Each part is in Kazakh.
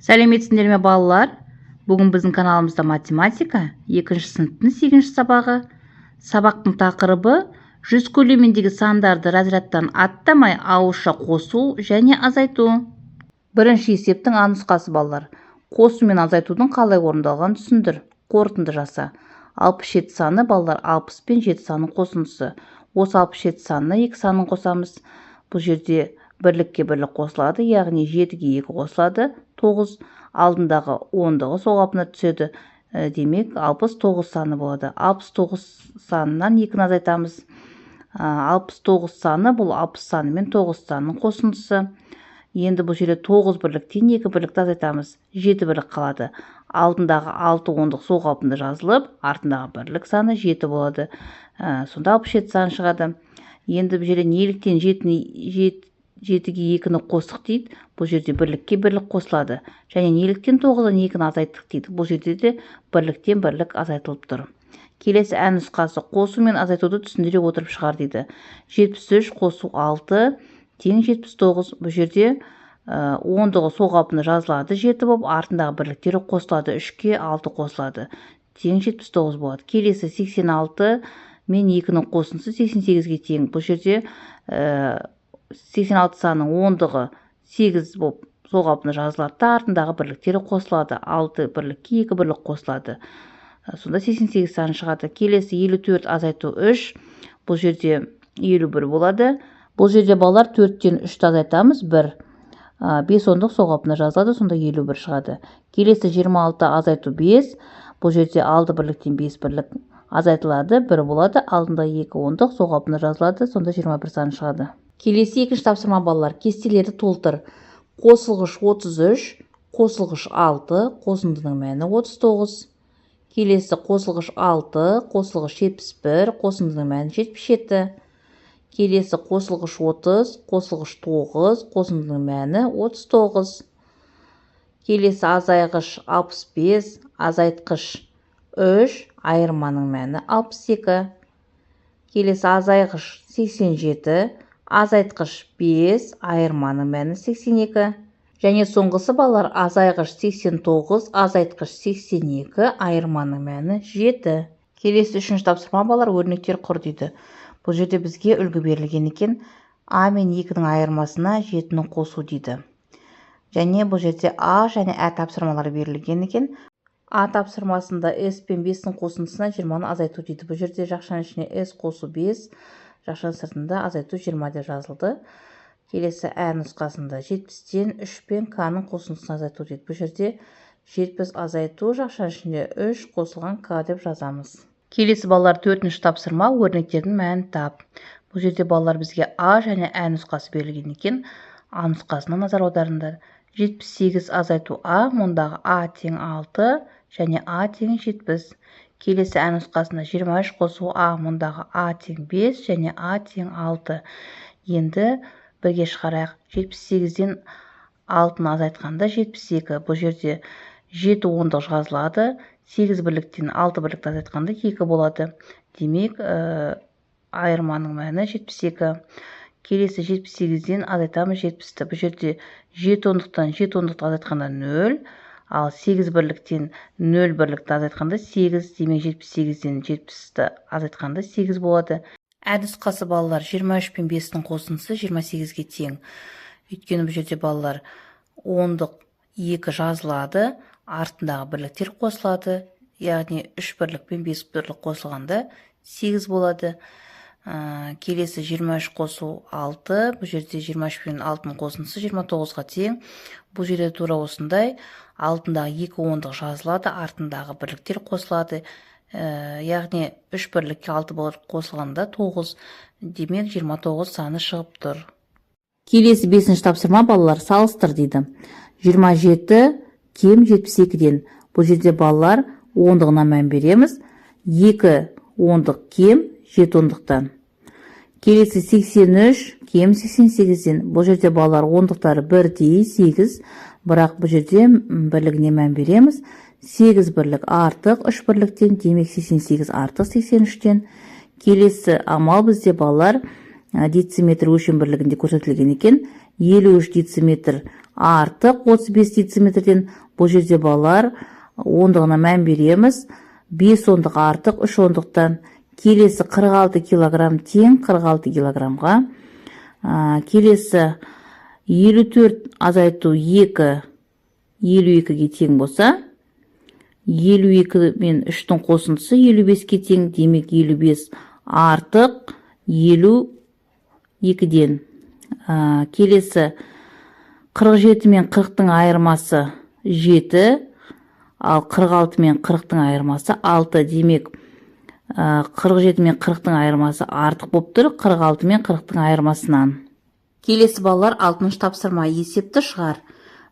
Сәлеметсіңдер ме, балалар! Бүгін біздің каналымызда математика, екінші сыныптың сегізінші сабағы. Сабақтың тақырыбы: 100 көлеміндегі сандарды разрядтан аттамай ауызша қосу және азайту. Бірінші есептің А нұсқасы, балалар. Қосу мен азайтудың қалай орындалғанын түсіндір, қорытынды жаса. 67 саны, балалар, 60 пен 7 санының қосындысы. Осы 67 санына екі санын қосамыз. Бұл жерде бірлікке бірлік қосылады, яғни 7-ге 2 қосылады, 9. Алдындағы ондығы сол қалпына түседі. Демек, 69 саны болады. 69 санынан 2-ні азайтамыз. 69 саны бұл 60 саны мен 9 санының қосындысы. Енді бұл жерде 9 бірліктен 2 бірлікті азайтамыз, 7 бірлік қалады. Алдындағы 6 ондық сол қалпында жазылып, артындағы бірлік саны 7 болады. Сонда 67 саны шығады. Енді бұл жерде неліктен 7-ге 2-ні қостық дейді. Бұл жерде бірлікке бірлік қосылады. Және неліктен 9-дан 2-ні азайттық дейді. Бұл жерде де бірліктен бірлік азайтылып тұр. Келесі ә нұсқасы: қосу мен азайтуды түсіндіре отырып шығар дейді. 73 қосу 6 тең 79. Бұл жерде ондығы сол қалпында жазылады, 7 болып, артындағы бірліктері қосылады, 3-ке 6 қосылады, тең 79 болады. Келесі 86 мен 2-нің қосындысы 88-ге тең. Бұл жерде 86 санының ондығы 8 болып сол қалпында жазылады да, артындағы бірліктері қосылады, 6 бірлікке 2 бірлік қосылады. Сонда 88 саны шығады. Келесі 54 азайту 3, бұл жерде 51 болады. Бұл жерде, балалар, 4-тен 3-ті азайтамыз, 1. 5 ондық сол қалпында жазылады, сонда 51 шығады. Келесі 26 азайту 5, бұл жерде 6 бірліктен 5 бірлік азайтылады, 1 болады, алдында 2 ондық сол қалпында жазылады, сонда 21 саны шығады. Келесі екінші тапсырма, балалар: кестелерді толтыр. Қосылғыш 33, қосылғыш 6, қосындының мәні 39. Келесі қосылғыш 6, қосылғыш 71, қосындының мәні 77. Келесі қосылғыш 30, қосылғыш 9, қосындының мәні 39. Келесі азайғыш 65, азайтқыш 3, айырманың мәні 62. Келесі азайғыш 87, азайтқыш 5, айырманың мәні 82. Және соңғысы, балалар, азайғыш 89, азайтқыш 82, айырманың мәні 7. Келесі үшінші тапсырма, балалар: өрнектер құр дейді. Бұл жерде бізге үлгі берілген екен. А мен 2-нің айырмасына 7-ні қосу дейді. Және бұл жерде А және Ә тапсырмалары берілген екен. А тапсырмасында С пен 5-тің қосындысына 20-ны азайту дейді. Бұл жерде жақшаның ішіне С қосу 5, жақшаның сыртында азайту 20 деп жазылды. Келесі Ә нұсқасында 70-тен 3 пен К-ның қосындысын азайту дейді. Бұл жерде 70 азайту жақшаның ішінде 3 қосылған К деп жазамыз. Келесі, балалар, төртінші тапсырма: өрнектердің мәнін тап. Бұл жерде, балалар, бізге А және Ә нұсқасы берілген екен. А нұсқасына назар аударыңдар. 78 азайту А, мұндағы А тең 6 және А тең 70. Келесі Ә нұсқасында 23 қосу А, мұндағы А тең 5 және А тең 6. Енді бірге шығарайық. 78-ден 6-ны азайтқанда 72. Бұл жерде 7 ондық жазылады. 8 бірліктен 6 бірлікті азайтқанда 2 болады. Демек, айырманың мәні 72. Келесі 78-ден азайтамыз 70-ті. Бұл жерде 7 ондықтан 7 ондықты азайтқанда 0, ал 8 бірліктен 0 бірлікті азайтқанда 8, демек, 78-ден 70-ті азайтқанда 8 болады. Ә нұсқасы, балалар, 23 пен 5-тің қосындысы 28-ге тең. Өйткені бұл жерде, балалар, ондық 2 жазылады, артындағы бірліктер қосылады, яғни 3 бірлік пен 5 бірлік қосылғанда 8 болады. Келесі 23 қосу 6, бұл жерде 23 пен 6-ның қосындысы 29-ға тең. Бұл жерде тура осындай алдындағы 2 ондық жазылады, артындағы бірліктер қосылады. Яғни 3 бірлікке 6 бірлік қосылғанда 9, демек, 29 саны шығып тұр. Келесі бесінші тапсырма, балалар, салыстыр дейді. 27 кем 72-ден. Бұл жерде, балалар, ондығына мән береміз. 2 ондық кем 7 ондықтан. Келесі 83 кем 88-ден. Бұл жерде, балалар, ондықтары бірдей, 8, бірақ бұл жерде бірлігіне мән береміз. 8 бірлік артық 3 бірліктен, демек, 88 артық 83-тен. Келесі амал бізде, балалар, дециметр өлшем бірлігінде көрсетілген екен. 53 дециметр артық 35 дециметрден. Бұл жерде, балалар, ондығына мән береміз: 5 ондық артық 3 ондықтан. Келесі 46 килограмм тең 46 килограммға. Келесі 54 азайту 2 52-ге тең болса, 52 мен 3-тің қосындысы 55-ке тең. Демек, 55 артық 52-ден. Келесі 47 мен 40-тың айырмасы 7, ал 46 мен 40-тың айырмасы 6. Демек, 47 мен 40-тың айырмасы артық болып тұр 46 мен 40-тың айырмасынан. Келесі, балалар, алтыншы тапсырма. Есепті шығар.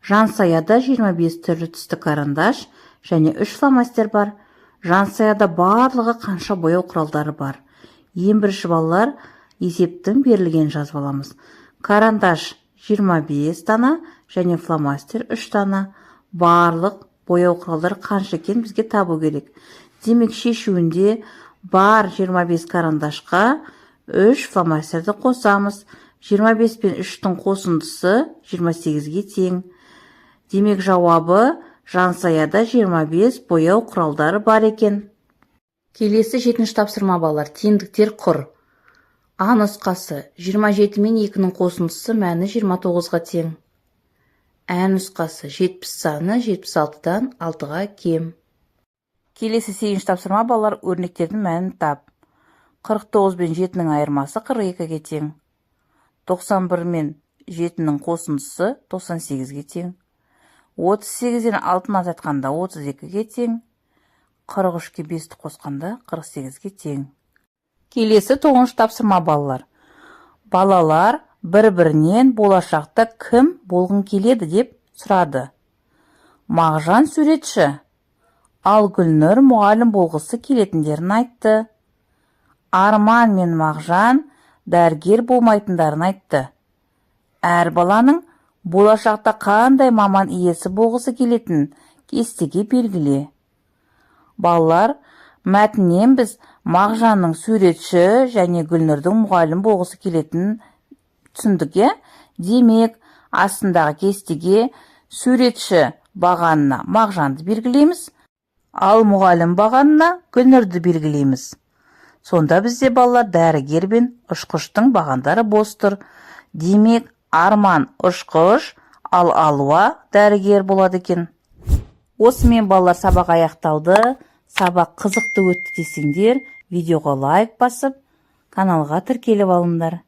Жансаяда 25 түрлі түсті карандаш және 3 фломастер бар. Жансаяда барлығы қанша бояу құралдары бар? Ең бірінші, балалар, есептің берілгенін жазып аламыз. Карандаш 25 дана және фломастер 3 дана. Барлық бояу құралдары қанша екенін бізге табу керек. Демек, шешуінде бар 25 карандашқа 3 фломастерді қосамыз. 25 пен 3-тің қосындысы 28-ге тең. Демек, жауабы: Жансаяда 25 бояу құралдары бар екен. Келесі жетінші тапсырма, балалар. Теңдіктер құр. А нұсқасы: 27 мен 2-нің қосындысы мәні 29-ға тең. Ә нұсқасы: 70 саны 76-дан 6-ға кем. Келесі сегізінші тапсырма, балалар. Өрнектердің мәнін тап. 49 бен 7-нің айырмасы 42-ге тең. 91 мен 7-нің қосындысы 98-ге тең. 38-ден 6-ны азайтқанда 32-ге тең. 43-ке 5-ті қосқанда 48-ге тең. Келесі тоғызыншы тапсырма, балалар. Балалар бір-бірінен болашақта кім болғың келеді деп сұрады. Мағжан суретші, ал Гүлнұр мұғалім болғысы келетіндерін айтты. Арман мен Мағжан дәрігер болмайтындарын айтты. Әр баланың болашақта қандай маман иесі болғысы келетінін кестеге белгіле. Балалар, мәтіннен біз Мағжанның суретші және Гүлнұрдың мұғалім болғысы келетінін түсіндік, иә. Демек, астындағы кестеге суретші бағанына Мағжанды белгілейміз, ал мұғалім бағанына Гүлнұрды белгілейміз. Сонда бізде, балалар, дәрігер мен ұшқыштың бағандары бос тұр. Демек, Арман ұшқыш, ал Алуа дәрігер болады екен. Осымен, балалар, сабақ аяқталды. Сабақ қызықты өтті десеңдер, видеоға лайк басып, каналға тіркеліп алыңдар.